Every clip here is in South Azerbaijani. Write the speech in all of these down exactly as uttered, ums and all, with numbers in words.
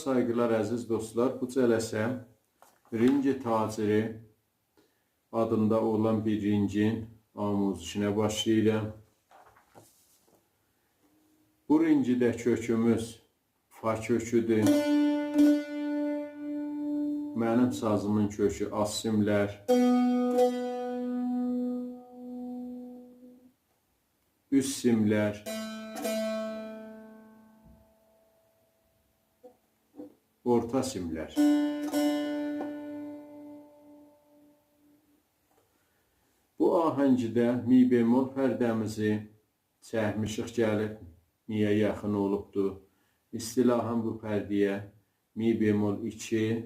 سایغیلار، عزیز دوستلار، بو جلسه رنگ تاجری آدیندا اولان بیر رنگین آموزشینه باشلاییرام. بو رنگده کؤکوموز فا کؤکودور. منیم سازیمین کؤکو آ سیملر. اوست سیملر، اورتا سیملر. بو آهنگده می بمل پرده‌میزی چکمیشیک، گلیب می‌یه یاخین اولوبدور. اصطلاحاً بو پرده‌یه می بمل ایکی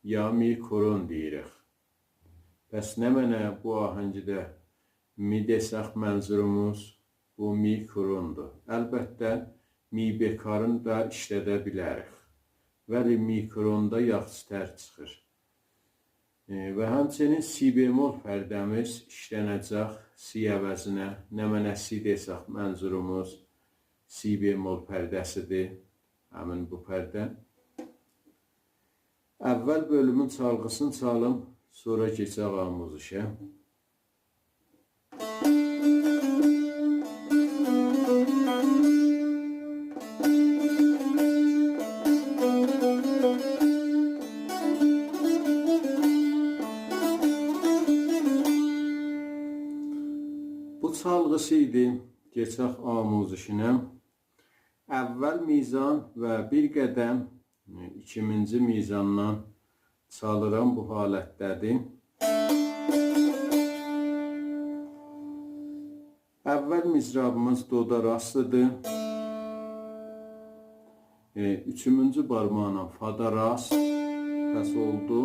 یا می کرن دئییریک. پس نمنه بو آهنگده می دئسک، منظوروموز بو می کرندور. البته، می بکارن دا ایشلده بیلریک. ولی می کرنده یاخشی‌تر چیخیر. ائ، و همچنین سی بمل پرده‌میز ایشلنه‌جک سی عوضینه. نمنه سی دئسک، منظوروموز سی بمل پرده‌سیدیر. همین بو پرده. اول بؤلومون چالغیسینی چالیم، سونرا کئچک آموزشه. بو چالغیسی ایدی. کئچک آموزشینه. اول میزان و بیر قدم، ائ، ایکیمینجی میزاندان چالیرام، بو حالتده‌دیر. اول مضرابیمیز دودا راستیدیر. ائ، اوچومونجو بارماغینان فادا راست. پس اولدو